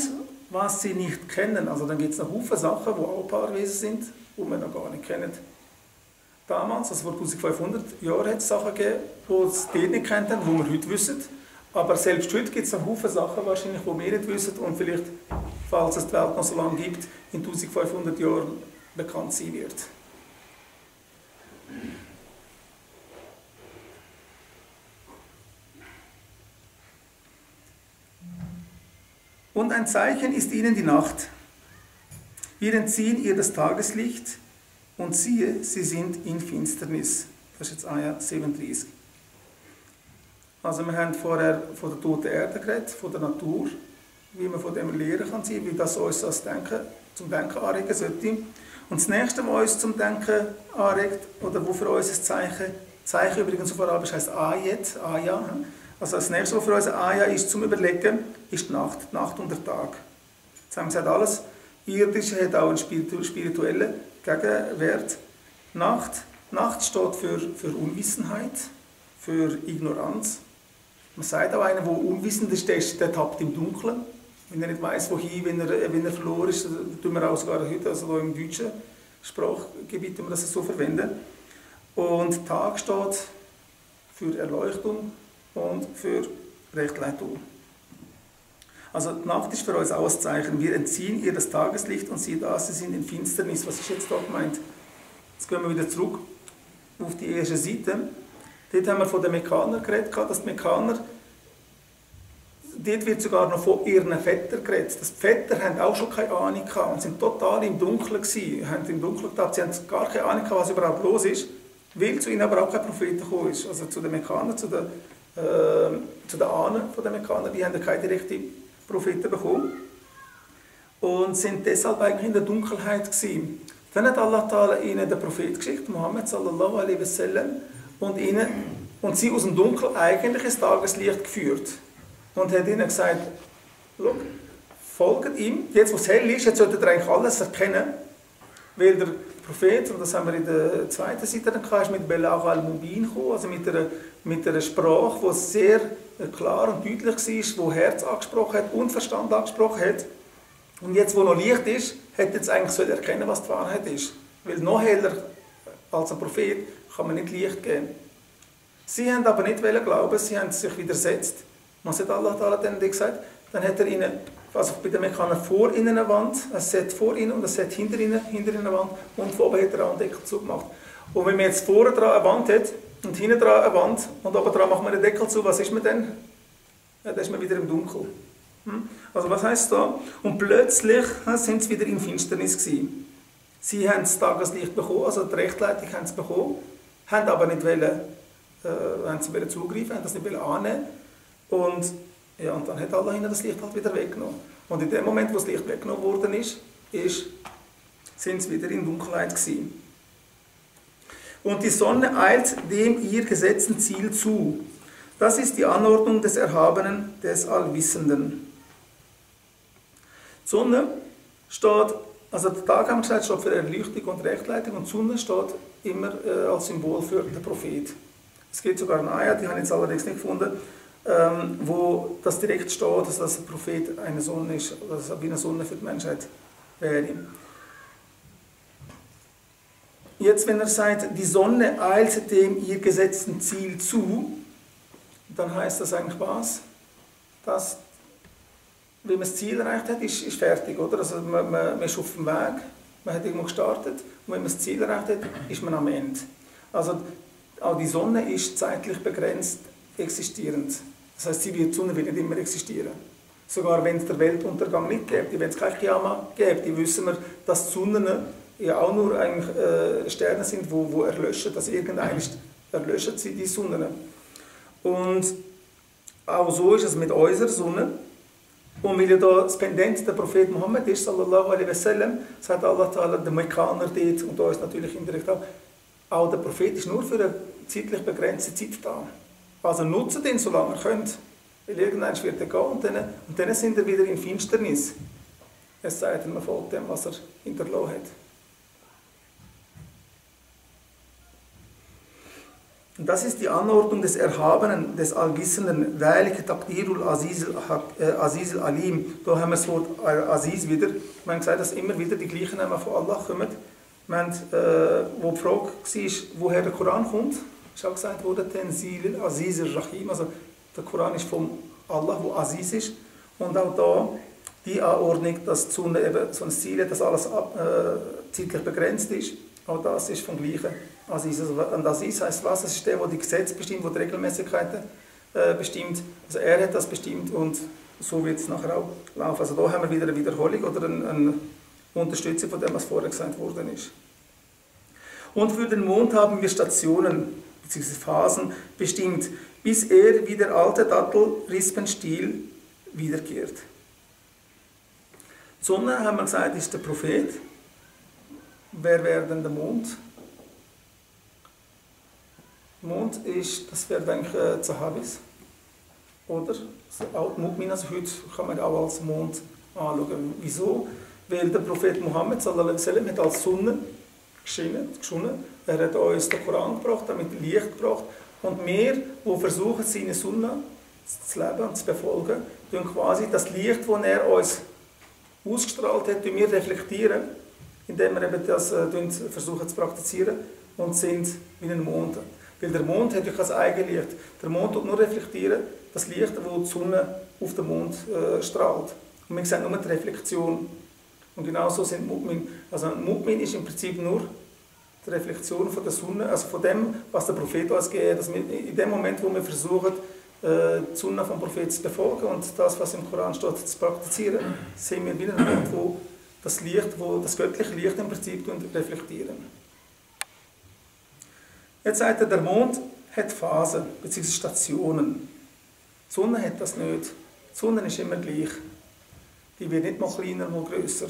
was sie nicht kennen. Also dann gibt es noch viele Sachen, die auch Paarwesen sind, die wir noch gar nicht kennen. Damals, also vor 1500 Jahren, hat es Sachen gegeben, die es dort nicht kennt haben, die wir heute wissen. Aber selbst heute gibt es noch viele Sachen, wahrscheinlich, die wir nicht wissen und vielleicht, falls es die Welt noch so lange gibt, in 1500 Jahren bekannt sein wird. Und ein Zeichen ist ihnen die Nacht. Wir entziehen ihr das Tageslicht und siehe, sie sind in Finsternis. Das ist jetzt Aja 37. Also wir haben vorher von der toten Erde geredet, von der Natur, wie man von dem lernen kann, wie das uns zum Denken anregen sollte. Und das Nächste, was uns zum Denken anregt, oder wo für uns ein Zeichen übrigens auf Arabisch heisst Ayet, Aya. Also das Nächste, was für uns ein Aya ist, zum Überlegen, ist die Nacht und der Tag. Jetzt haben wir gesagt, alles Irdische hat auch einen spirituellen Gegenwert. Nacht steht für Unwissenheit, für Ignoranz. Man sagt auch, einer, der unwissend ist, der tappt im Dunkeln. Wenn er nicht weiss, wohin, wenn er verloren ist, tun wir auch sogar heute, also im deutschen Sprachgebiet, wir das so verwenden. Und Tag steht für Erleuchtung und für Rechtleitung. Also die Nacht ist für uns auch ein Zeichen. Wir entziehen ihr das Tageslicht und siehe da, sie sind in Finsternis. Was ist jetzt da gemeint? Jetzt gehen wir wieder zurück auf die erste Seite. Dort haben wir von den Mekkanern geredet, dass die Mekkaner, dort wird sogar noch von ihren Vätern geredet. Die Väter haben auch schon keine Ahnung gehabt und sind total im Dunkeln gewesen. Haben im Dunkeln gedacht, sie haben gar keine Ahnung gehabt, was überhaupt los ist, weil zu ihnen aber auch kein Prophet gekommen ist. Also zu den Mekkanern, zu den Ahnen der Mekkaner, die haben keine direkten Propheten bekommen und sind deshalb eigentlich in der Dunkelheit gewesen. Dann hat Allah Ta'ala ihnen den Prophet geschickt, Muhammad sallallahu alaihi wasallam, und sie aus dem Dunkel eigentlich ins Tageslicht geführt. Und hat ihnen gesagt, folgt ihm, jetzt wo es hell ist, jetzt solltet ihr eigentlich alles erkennen, weil der Prophet, und das haben wir in der zweiten Seite dann gehabt, ist mit Belagh al-Mubin gekommen, also mit einer Sprache, die sehr klar und deutlich war, die Herz angesprochen hat und Verstand angesprochen hat. Und jetzt, wo noch Licht ist, hätte jetzt eigentlich erkennen, was die Wahrheit ist. Weil noch heller als ein Prophet kann man nicht Licht geben. Sie haben aber nicht glauben, sie haben sich widersetzt. Was hat Allah dann gesagt? Dann hat er ihnen, also bei den Mekkanern vor ihnen eine Wand, ein Set vor ihnen und ein Set hinter ihnen eine Wand und von oben hat er auch einen Deckel zugemacht. Und wenn man jetzt vorne dran eine Wand hat und hinten dran eine Wand und oben dran macht man einen Deckel zu, was ist man dann? Ja, dann ist man wieder im Dunkeln. Also was heißt da? Und plötzlich sind sie wieder in Finsternis gewesen. Sie haben das Tageslicht bekommen, also die Rechtleitung haben es bekommen, haben aber nicht wollen, zugreifen, haben das nicht annehmen. Und dann hat Allah ihnen das Licht halt wieder weggenommen. Und in dem Moment, wo das Licht weggenommen worden ist, sind sie wieder in Dunkelheit gewesen. Und die Sonne eilt dem ihr gesetzten Ziel zu. Das ist die Anordnung des Erhabenen, des Allwissenden. Die Sonne steht, also der Tag haben wir gesagt, steht für Erleuchtung und Rechtleitung und die Sonne steht immer als Symbol für den Prophet. Es gibt sogar eine Ayat, die habe ich jetzt allerdings nicht gefunden, wo das direkt steht, dass der Prophet eine Sonne ist, also wie eine Sonne für die Menschheit wäre. Jetzt, wenn er sagt, die Sonne eilt dem ihr gesetzten Ziel zu, dann heißt das eigentlich was? Dass, wenn man das Ziel erreicht hat, ist fertig, oder? Also man ist auf dem Weg, man hat irgendwo gestartet und wenn man das Ziel erreicht hat, ist man am Ende. Also auch die Sonne ist zeitlich begrenzt existierend. Das heißt, die Sonne wird nicht immer existieren. Sogar wenn es der Weltuntergang nicht gibt, wenn es kein Qiyamah gibt, wissen wir, dass die Sonnen ja auch nur eigentlich, Sterne sind, die erlöschen. Also irgendwann erlöschen sie die Sonnen. Und auch so ist es mit unserer Sonne. Und weil ja da das Pendent der Prophet Muhammad ist, sallallahu alaihi wasallam, sagt Allah Ta'ala, der Mekkaner dort und uns natürlich indirekt auch der Prophet ist nur für eine zeitlich begrenzte Zeit da. Also nutzt den, solange ihr könnt. Weil irgendwann wird er gehen und dann sind wir wieder in Finsternis. Es sei denn, man folgt dem, was er hinterlassen hat. Und das ist die Anordnung des Erhabenen, des Allwissenden, Dhalika Taqdirul Aziz al-Alim. Da haben wir das Wort Aziz wieder. Wir haben gesagt, dass immer wieder die gleichen Namen von Allah kommen. Wir haben, wo die Frage war, woher der Koran kommt, ist auch gesagt worden, Tanzil al-Aziz al-Rahim. Also der Koran ist von Allah, wo Aziz ist. Und auch da die Anordnung, dass die Sonne eben so ein Ziel hat, dass alles zeitlich begrenzt ist. Auch das ist vom Gleichen. Aziz. Und Aziz heisst was? Das ist der, der die Gesetze bestimmt, der die Regelmäßigkeiten bestimmt. Also er hat das bestimmt und so wird es nachher auch laufen. Also da haben wir wieder eine Wiederholung oder eine Unterstützung von dem, was vorher gesagt worden ist. Und für den Mond haben wir Stationen bzw. Phasen bestimmt, bis er wie der alte Dattelrispenstiel wiederkehrt. Die Sonne, haben wir gesagt, ist der Prophet. Wer wäre denn der Mond? Mond ist, das wäre eigentlich Zahabis, oder? Also Mu'min, also heute kann man auch als Mond anschauen. Wieso? Weil der Prophet Muhammad sallallahu alaihi wasallam hat als Sonne geschienen. Er hat uns den Koran gebracht, damit Licht gebracht. Und wir, die versuchen, seine Sonne zu leben und zu befolgen, tun quasi das Licht, das er uns ausgestrahlt hat, wir reflektieren, indem wir eben das versuchen zu praktizieren und sind wie ein Mond. Weil der Mond hat ja kein Eigenlicht. Der Mond tut nur reflektieren das Licht, das die Sonne auf den Mond strahlt. Und wir sehen nur die Reflexion. Und genauso sind Mu'min. Also ein Mu'min ist im Prinzip nur die Reflexion von der Sonne, also von dem, was der Prophet uns gibt. Also in dem Moment, wo wir versuchen, die Sonne vom Propheten zu befolgen und das, was im Koran steht, zu praktizieren, sehen wir wieder einen Moment, wo das Licht, wo das göttliche Licht im Prinzip reflektieren. Jetzt sagt er, der Mond hat Phasen bzw. Stationen. Die Sonne hat das nicht. Die Sonne ist immer gleich. Die wird nicht mal kleiner, mal grösser.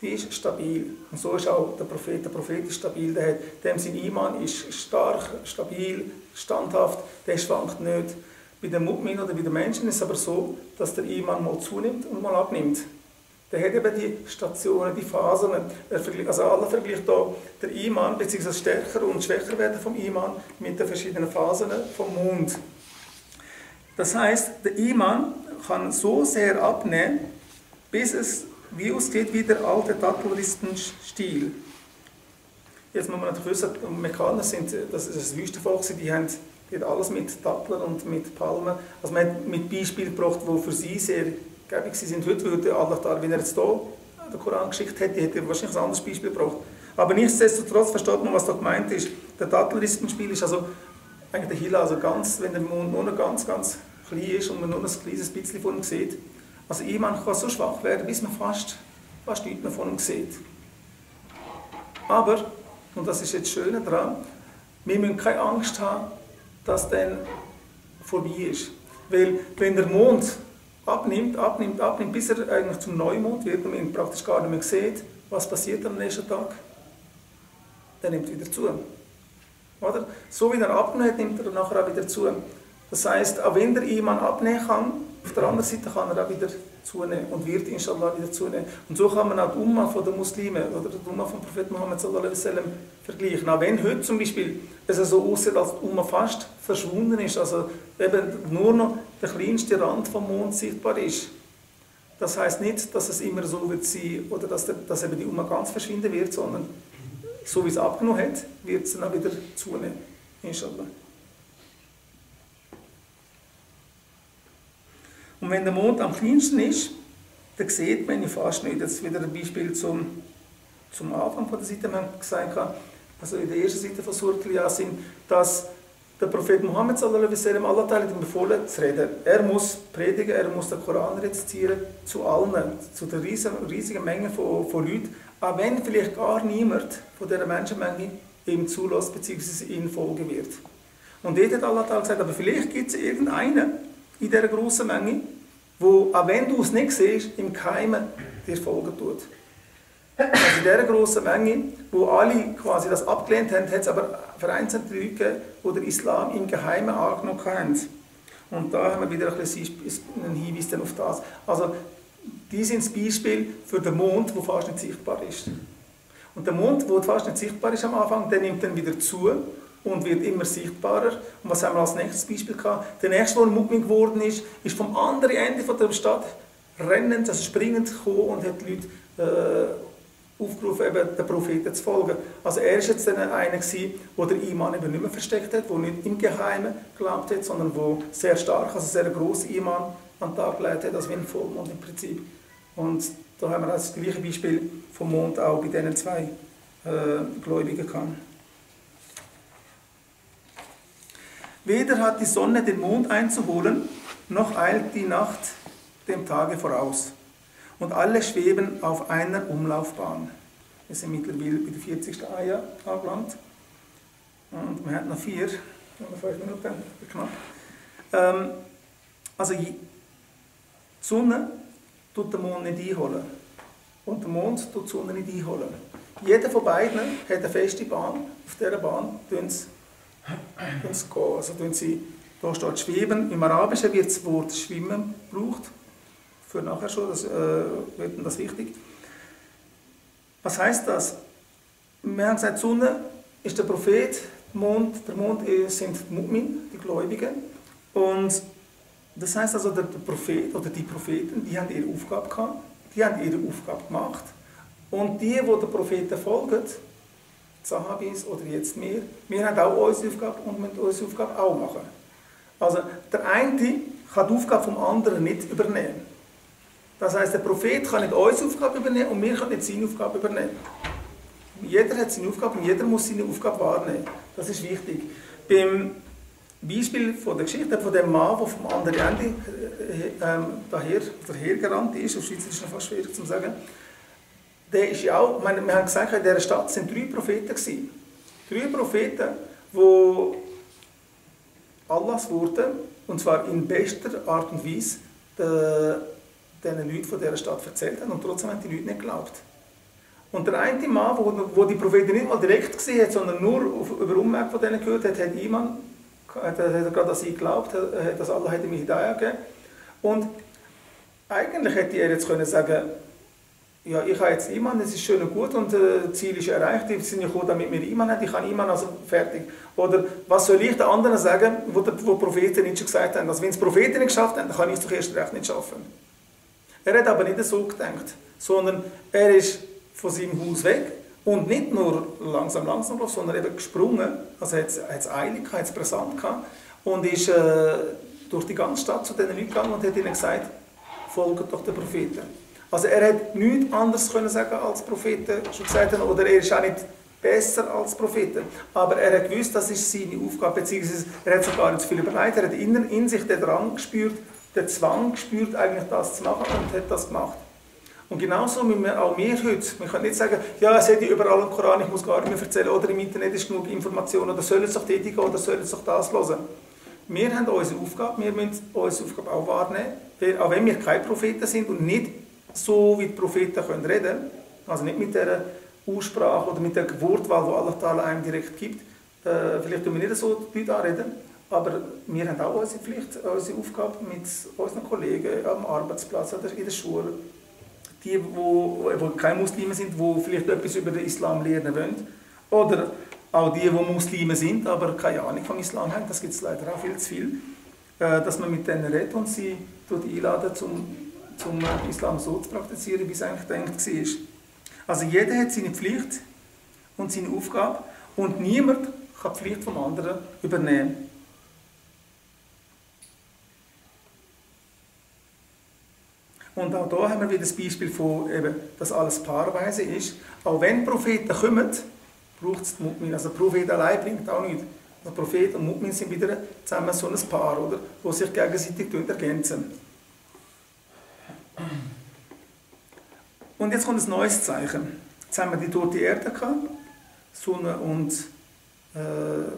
Die ist stabil. Und so ist auch der Prophet. Der Prophet ist stabil. Dem sein Iman ist stark, stabil, standhaft. Der schwankt nicht. Bei den Mu'min oder bei den Menschen ist es aber so, dass der Iman mal zunimmt und mal abnimmt. Der hat eben die Stationen, die Phasen. Also Allah vergleicht hier den Iman, bzw. stärker und schwächer werden vom Iman mit den verschiedenen Phasen vom Mond. Das heißt, der Iman kann so sehr abnehmen, bis es wie ausgeht wie der alte Dattelristenstiel. Jetzt muss man natürlich wissen, die Mekkaner sind, das ist ein Wüstenvolk, die haben alles mit Datteln und mit Palmen. Also man hat mit Beispielen gebracht, die für sie sehr gäbig sind. Heute würde Allah da, wenn er jetzt hier den Koran geschickt hätte, hätte er wahrscheinlich ein anderes Beispiel gebracht. Aber nichtsdestotrotz versteht man, was da gemeint ist. Der Dattelrispenstiel ist also eigentlich der Hilal, also ganz, wenn der Mond nur noch ganz klein ist und man nur ein kleines bisschen von ihm sieht. Also Iman kann so schwach werden, bis man fast nichts mehr von ihm sieht. Aber, und das ist jetzt das Schöne daran, wir müssen keine Angst haben, dass dann vorbei ist. Weil wenn der Mond abnimmt, bis er eigentlich zum Neumond wird und man ihn praktisch gar nicht mehr sieht, was passiert am nächsten Tag? Er nimmt wieder zu. Oder? So wie er abgenommen hat, nimmt er nachher auch wieder zu. Das heisst, auch wenn der Iman abnehmen kann, auf der anderen Seite kann er auch wieder zunehmen und wird inshallah wieder zunehmen. Und so kann man auch die Umma von den Muslimen oder die Umma vom Propheten Muhammad sallallahu alaihi wasallam vergleichen. Auch wenn heute zum Beispiel es so aussieht, als die Umma fast verschwunden ist, also eben nur noch der kleinste Rand vom Mond sichtbar ist. Das heisst nicht, dass es immer so wird sein oder dass eben die Umma ganz verschwinden wird, sondern so wie es abgenommen hat, wird es dann auch wieder zunehmen. Inshallah. Und wenn der Mond am kleinsten ist, dann sieht man ihn fast nicht. Das ist wieder ein Beispiel zum Anfang von der Seite. Wir haben gesagt, also in der ersten Seite von Surat Yasin, dass der Prophet Muhammad sallallahu alaihi wasallam Allah hat ihm befohlen zu reden. Er muss predigen, er muss den Koran rezitieren zu allen, zu der riesigen Menge von Leuten, auch wenn vielleicht gar niemand von dieser Menschenmenge ihm zulässt bzw. ihm folgen wird. Und dort hat Allah gesagt, aber vielleicht gibt es irgendeinen in dieser grossen Menge, wo, auch wenn du es nicht siehst, im Geheimen dir folgen tut. Also in dieser grossen Menge, wo alle quasi das abgelehnt haben, hat es aber vereinzelte Leute gegeben, die den Islam im Geheimen angenommen haben. Und da haben wir wieder einen Hinweis auf das. Also, die sind das Beispiel für den Mond, der fast nicht sichtbar ist. Und der Mond, der fast nicht sichtbar ist am Anfang, der nimmt dann wieder zu und wird immer sichtbarer. Und was haben wir als nächstes Beispiel gehabt? Der nächste, der mu'min geworden ist vom anderen Ende der Stadt rennend, also springend gekommen und hat die Leute aufgerufen, eben den Propheten zu folgen. Also er war jetzt dann einer, der den Iman eben nicht mehr versteckt hat, der nicht im Geheimen geglaubt hat, sondern der sehr stark, also sehr grossen Iman an den Tag gelegt hat, als wie ein Vollmond im Prinzip. Und da haben wir das gleiche Beispiel vom Mond auch bei diesen zwei Gläubigen gehabt. Weder hat die Sonne den Mond einzuholen, noch eilt die Nacht dem Tage voraus. Und alle schweben auf einer Umlaufbahn. Wir sind mittlerweile bei der 40. Ayah angelangt. Und wir haben noch 5 Minuten, knapp. Also die Sonne tut den Mond nicht einholen. Und der Mond tut die Sonne nicht einholen. Jeder von beiden hat eine feste Bahn. Auf dieser Bahn tun sie gehen. Also tun sie, da steht schweben. Im Arabischen wird das Wort schwimmen gebraucht. Für nachher schon, das wird das wichtig. Was heisst das? Wir haben gesagt, die Sonne ist der Prophet, der Mond sind die Mu'min, die Gläubigen. Und das heisst also, der Prophet oder die Propheten, die haben ihre Aufgabe gehabt, die haben ihre Aufgabe gemacht. Und die den Propheten folgen, die Sahabis oder jetzt wir haben auch unsere Aufgabe und müssen unsere Aufgabe auch machen. Also der eine kann die Aufgabe vom anderen nicht übernehmen. Das heisst, der Prophet kann nicht unsere Aufgabe übernehmen und wir können nicht seine Aufgabe übernehmen. Jeder hat seine Aufgabe und jeder muss seine Aufgabe wahrnehmen. Das ist wichtig. Beim Beispiel von der Geschichte von dem Mann, der vom anderen Ende dahergerannt ist, auf Schweizerisch ist es fast schwierig zu sagen, der ist ja auch, wir haben gesagt, in dieser Stadt waren 3 Propheten gewesen. 3 Propheten, die Allahs Worte, und zwar in bester Art und Weise, den Leuten von dieser Stadt erzählt haben und trotzdem haben die Leute nicht geglaubt. Und der eine Mann, der die Propheten nicht mal direkt gesehen hat, sondern nur über Umweg von denen gehört hat, hat gerade an sie geglaubt, dass Allah ihm Hidayah gegeben. Und eigentlich hätte er jetzt können sagen, ja, ich habe jetzt Iman, das ist schön und gut und das Ziel ist erreicht, die sind ja gekommen, damit wir Iman haben, ich habe Iman, also fertig. Oder was soll ich den anderen sagen, wo die Propheten nicht schon gesagt haben, also wenn es Propheten nicht geschafft haben, dann kann ich es doch erst recht nicht schaffen. Er hat aber nicht so gedacht, sondern er ist von seinem Haus weg und nicht nur langsam drauf, sondern eben gesprungen, also er hat es eilig, hat es brisant gehabt und ist durch die ganze Stadt zu diesen Leuten gegangen und hat ihnen gesagt, folgt doch den Propheten. Also er hat nichts anderes können sagen als Propheten schon gesagt haben, oder er ist auch nicht besser als Propheten, aber er hat gewusst, das ist seine Aufgabe, beziehungsweise er hat sich gar nicht so viel überlegt, er hat in sich den Drang gespürt, den Zwang gespürt, eigentlich das zu machen und hat das gemacht. Und genauso müssen wir auch heute, wir können nicht sagen, ja, es hat ja überall im Koran, ich muss gar nicht mehr erzählen, oder im Internet ist genug Information, oder sollen es doch dort gehen, oder sollen es doch das hören. Wir haben unsere Aufgabe, wir müssen unsere Aufgabe auch wahrnehmen, weil, auch wenn wir keine Propheten sind und nicht so wie die Propheten können reden, also nicht mit der Aussprache oder mit der Wortwahl, die Allah Ta'ala einem direkt gibt, vielleicht tun wir nicht so die Leute anreden, aber wir haben auch unsere Pflicht, unsere Aufgabe mit unseren Kollegen am Arbeitsplatz oder in der Schule, die keine Muslime sind, die vielleicht etwas über den Islam lernen wollen, oder auch die Muslime sind, aber keine Ahnung vom Islam haben, das gibt es leider auch viel zu viel, dass man mit denen redet und sie einladen, zum Islam so zu praktizieren, wie es eigentlich gedacht war. Also jeder hat seine Pflicht und seine Aufgabe und niemand kann die Pflicht vom anderen übernehmen. Und auch hier haben wir wieder das Beispiel von, eben, dass alles paarweise ist. Auch wenn Propheten kommen, braucht es Mu'min. Also Prophet allein bringt auch nichts. Also Prophet und Mu'min sind wieder zusammen so ein Paar, oder? Die sich gegenseitig ergänzen. Und jetzt kommt ein neues Zeichen. Jetzt haben wir die tote Erde gehabt, Sonne und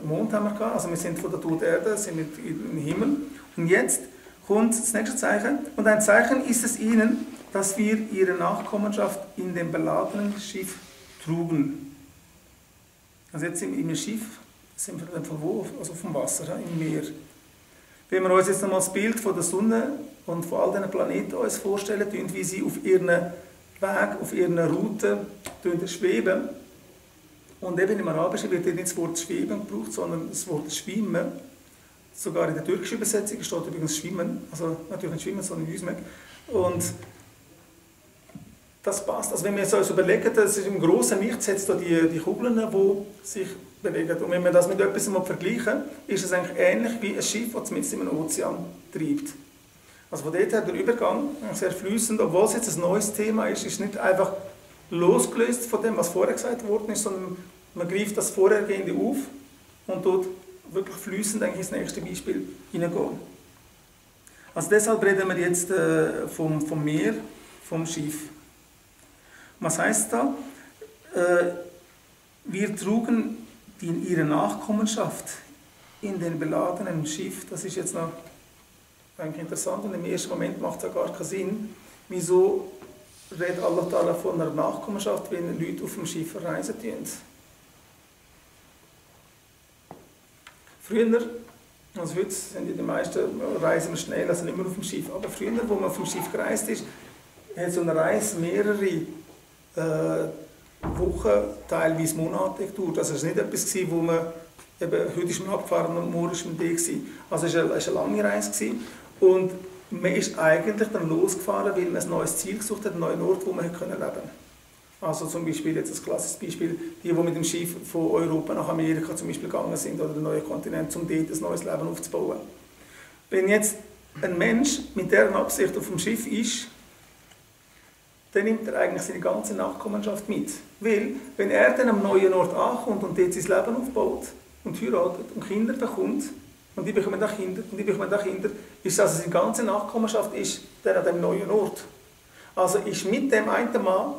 Mond haben wir gehabt. Also wir sind von der toten Erde, sind im Himmel. Und jetzt kommt das nächste Zeichen. Und ein Zeichen ist es ihnen, dass wir ihre Nachkommenschaft in dem beladenen Schiff trugen. Also jetzt sind wir im Schiff, sind wir dann von wo? Also vom Wasser, im Meer. Wenn wir uns jetzt nochmal das Bild von der Sonne und von all diesen Planeten uns vorstellen, wie sie auf ihren Weg, auf ihrer Route schweben. Und eben im Arabischen wird nicht das Wort Schweben gebraucht, sondern das Wort Schwimmen. Sogar in der türkischen Übersetzung steht übrigens Schwimmen, also natürlich nicht Schwimmen, sondern Yüzmek. Und das passt. Also wenn wir uns überlegen, das ist im grossen Nichts hat es da die Kugeln, die sich bewegen. Und wenn wir das mit etwas vergleichen, ist es eigentlich ähnlich wie ein Schiff, das mitten in einem Ozean treibt. Also von dort her der Übergang sehr fließend, obwohl es jetzt ein neues Thema ist nicht einfach losgelöst von dem, was vorher gesagt worden ist, sondern man greift das Vorhergehende auf und dort wirklich fließend ins nächste Beispiel hineingehen. Also deshalb reden wir jetzt vom Meer, vom Schiff. Was heißt da? Wir trugen ihre Nachkommenschaft in den beladenen Schiff. Das ist jetzt noch eigentlich interessant und im ersten Moment macht es ja gar keinen Sinn. Wieso redet Allah Ta'ala von einer Nachkommenschaft, wenn Leute auf dem Schiff reisen tun? Früher, also heute sind die meisten reisen schnell, also nicht mehr auf dem Schiff, aber früher, wo man auf dem Schiff gereist ist, hat so eine Reise mehrere Wochen, teilweise Monate gedauert. Also es war nicht etwas, wo man eben, heute ist man abgefahren und morgen ist man da gewesen. Also es war eine lange Reise gewesen. Und man ist eigentlich dann losgefahren, weil man ein neues Ziel gesucht hat, einen neuen Ort, wo man leben konnte. Also zum Beispiel, jetzt ein klassisches Beispiel, die mit dem Schiff von Europa nach Amerika zum Beispiel gegangen sind oder den neuen Kontinent, um dort ein neues Leben aufzubauen. Wenn jetzt ein Mensch mit dieser Absicht auf dem Schiff ist, dann nimmt er eigentlich seine ganze Nachkommenschaft mit. Weil, wenn er dann am neuen Ort ankommt und dort sein Leben aufbaut und heiratet und Kinder bekommt, und die bekommen auch Kinder, und die bekommen auch Kinder, ist also seine ganze Nachkommenschaft ist dann an dem neuen Ort. Also ist mit dem einen Mann,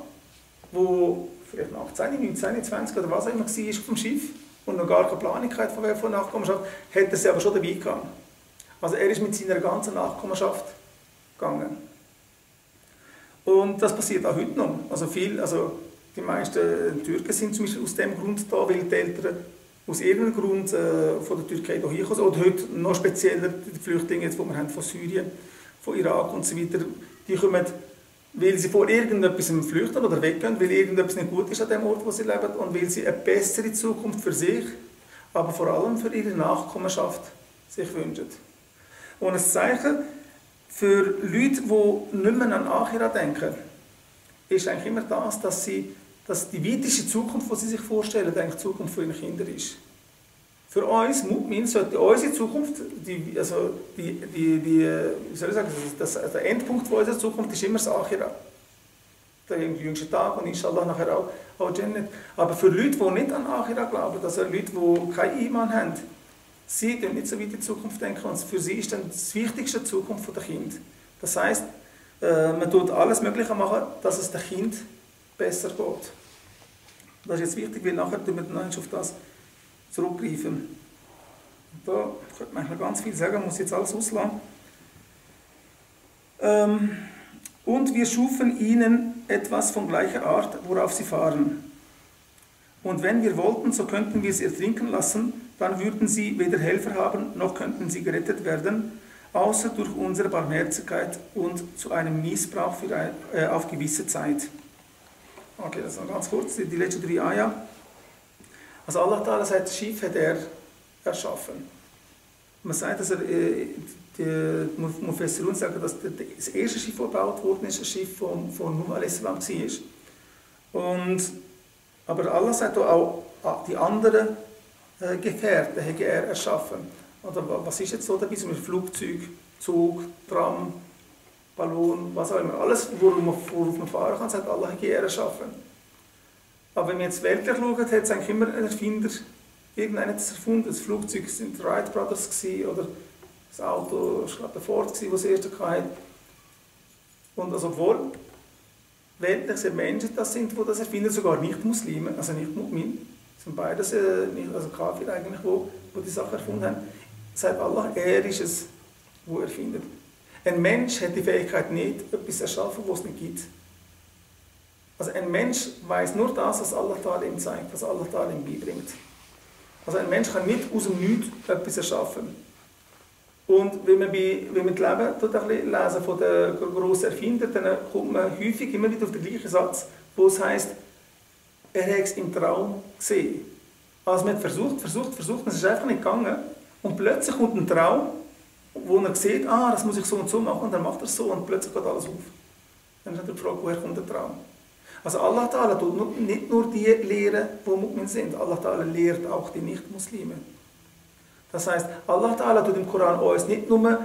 der vielleicht 18, 19, 20 oder was auch immer war, auf dem Schiff und noch gar keine Planung hatte von Nachkommenschaft, hat er sie aber schon dabei gehabt. Also er ist mit seiner ganzen Nachkommenschaft gegangen. Und das passiert auch heute noch. Also die meisten Türken sind zum Beispiel aus dem Grund da, weil die Eltern aus irgendeinem Grund von der Türkei hierher kommen. Oder heute noch spezieller die Flüchtlinge, jetzt, die wir haben von Syrien, von Irak und so weiter, die kommen, weil sie vor irgendetwas flüchten oder weggehen, weil irgendetwas nicht gut ist an dem Ort, wo sie leben und weil sie eine bessere Zukunft für sich, aber vor allem für ihre Nachkommenschaft sich wünschen. Und ein Zeichen für Leute, die nicht mehr an Achira denken, ist eigentlich immer das, dass die weiteste Zukunft, die sie sich vorstellen, eigentlich die Zukunft für ihre Kinder ist. Für uns, Mu'min, sollte unsere Zukunft, der Endpunkt von unserer Zukunft ist immer das Achira. Der jüngste Tag und inshallah nachher auch Jannat. Aber für Leute, die nicht an Achira glauben, also Leute, die keinen Iman haben, Sie denken nicht so weit in die Zukunft denken und für sie ist dann das Wichtigste die Zukunft der Kind. Das heisst, man tut alles Mögliche machen, dass es dem Kind besser geht. Das ist jetzt wichtig, weil nachher tun wir dann auf das zurückgreifen. Und da könnte man eigentlich ganz viel sagen, muss jetzt alles auslassen. Und wir schufen ihnen etwas von gleicher Art, worauf sie fahren. Und wenn wir wollten, so könnten wir sie ertrinken lassen, dann würden sie weder Helfer haben, noch könnten sie gerettet werden, außer durch unsere Barmherzigkeit und zu einem Missbrauch auf gewisse Zeit. Okay, das ist noch ganz kurz, die letzten 3 Ayah. Also Allah Ta'ala sagt, das Schiff hat er erschaffen. Man sagt, dass die Mufassirun sagen, dass das erste Schiff, das gebaut wurde, ein Schiff von Nuh a.s. war. Aber Allah sagt auch, die anderen Gefährten hat er erschaffen. Oder was ist jetzt so dabei? Zum Beispiel Flugzeug, Zug, Tram, Ballon, was auch immer. Alles, worauf man fahren kann, sagt Allah hat er erschaffen. Aber wenn wir jetzt weltlich schauen, hat es eigentlich immer ein Erfinder, irgendeiner hat es erfunden. Das Flugzeug sind die Wright Brothers oder das Auto, ich glaube der Ford, das das erste hatte. Und also obwohl weltliche Menschen das sind, die das erfinden, sogar Nicht-Muslime, also nicht Mu'min, sind beides, also Kafir eigentlich, die die Sache erfunden haben, sagt Allah, er ist es, der erfindet. Ein Mensch hat die Fähigkeit nicht, etwas zu erschaffen, was es nicht gibt. Also ein Mensch weiß nur das, was Allah Ta'ala ihm zeigt, was Allah Ta'ala ihm beibringt. Also ein Mensch kann nicht aus dem Nichts etwas erschaffen. Und wenn man das Leben lesen von den grossen Erfindern, dann kommt man häufig immer wieder auf den gleichen Satz, wo es heisst, er hat es im Traum gesehen. Also man hat versucht, und es ist einfach nicht gegangen. Und plötzlich kommt ein Traum, wo er sieht, das muss ich so und so machen, und dann macht er es so und plötzlich geht alles auf. Dann hat er gefragt, woher kommt der Traum? Also Allah Ta'ala tut nicht nur die lehren, die Mu'min sind, Allah Ta'ala lehrt auch die Nicht-Muslime. Das heisst, Allah Ta'ala tut im Koran uns nicht nur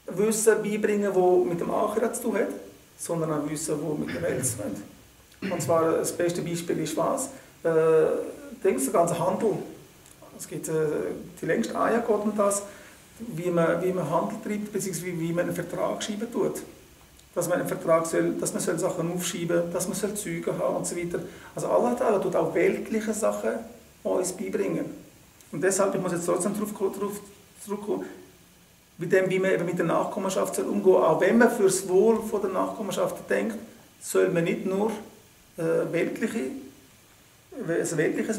Wissen beibringen, das mit dem Akhirat zu tun hat, sondern auch Wissen, das mit der Welt zu tun hat. Und zwar das beste Beispiel ist was? Der ganze Handel. Es gibt die längste Ayah geht um das, wie man Handel treibt, bzw. wie man einen Vertrag schreiben tut. Dass man einen Vertrag dass man Sachen aufschreiben soll, dass man Zeugen haben und so weiter. Also Allah Ta'ala tut auch weltliche Sachen uns beibringen. Und deshalb, ich muss jetzt trotzdem darauf zurückkommen, mit dem, wie man eben mit der Nachkommenschaft umgehen soll. Auch wenn man für das Wohl der Nachkommenschaft denkt, soll man nicht nur weltliches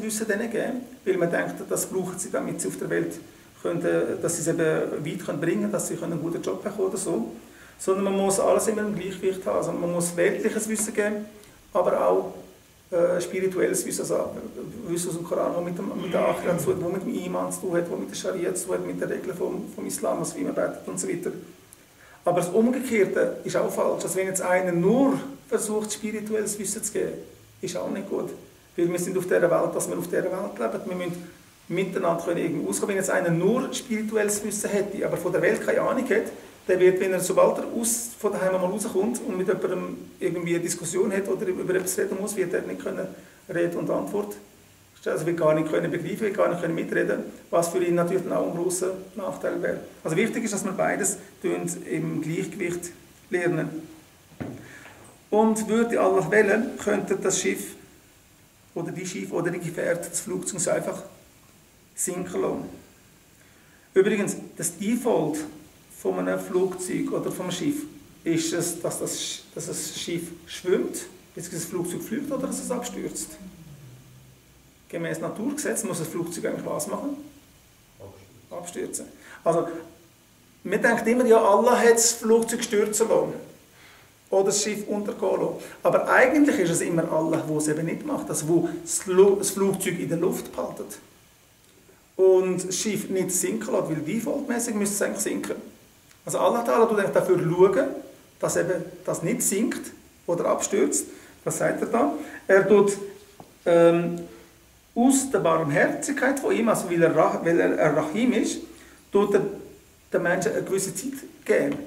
Wissen denen geben, weil man denkt, das brauchen sie, damit sie auf der Welt können, dass sie es eben weit bringen können, dass sie einen guten Job bekommen oder so. Sondern man muss alles immer im Gleichgewicht haben. Also man muss weltliches Wissen geben, aber auch spirituelles Wissen, also Wissen aus dem Koran, das mit der Akhirat zu tun hat, das mit dem Iman zu tun hat, das mit der Scharia zu tun hat, mit den Regeln vom Islam, also wie man betet und so weiter. Aber das Umgekehrte ist auch falsch. Also wenn jetzt einer nur versucht, spirituelles Wissen zu geben, ist auch nicht gut. Weil wir sind auf dieser Welt, dass wir auf dieser Welt leben. Wir müssen miteinander irgendwie auskommen. Wenn jetzt einer nur spirituelles Wissen hätte, aber von der Welt keine Ahnung hat, der wird, wenn er, sobald er von daheim mal rauskommt und mit jemandem irgendwie eine Diskussion hat oder über etwas reden muss, wird er nicht können Rede und Antwort stellen. Also wird gar nicht können begreifen, wird gar nicht können mitreden, was für ihn natürlich dann auch ein grosser Nachteil wäre. Also wichtig ist, dass wir beides im Gleichgewicht lernen. Und würde Allah wählen, könnte das Schiff oder die Gefährte, das Flugzeug einfach sinken lassen. Übrigens, das Default von einem Flugzeug oder vom Schiff ist es, dass das Schiff schwimmt, bis das Flugzeug fliegt oder dass es abstürzt. Gemäß Naturgesetz muss das Flugzeug eigentlich was machen? Abstürzen. Also, man denkt immer, ja, Allah hat das Flugzeug stürzen lassen oder das Schiff untergehen lassen. Aber eigentlich ist es immer Allah, der es eben nicht macht, also wo das Flugzeug in der Luft behaltet. Und das Schiff nicht sinken lässt, weil defaultmäßig müsste es eigentlich sinken. Also Allah Ta'ala tut dafür schauen, dass eben das nicht sinkt oder abstürzt. Was sagt er da? Er tut aus der Barmherzigkeit von ihm, also weil er Rahim ist, tut er den Menschen eine gewisse Zeit geben,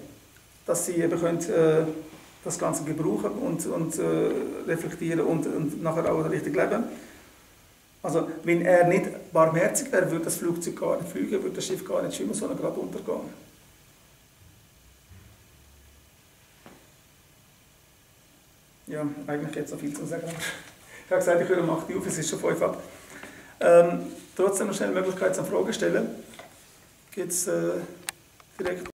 dass sie eben können, das Ganze gebrauchen und reflektieren und nachher auch richtig leben. Also, wenn er nicht barmherzig wäre, würde das Flugzeug gar nicht fliegen, würde das Schiff gar nicht schwimmen, sondern gerade untergehen. Ja, eigentlich jetzt so viel zu sagen. Ich habe gesagt, ich höre um 8 Uhr auf, es ist schon 5 ab. Trotzdem noch schnell die Möglichkeit zum Fragen stellen. Gibt es direkt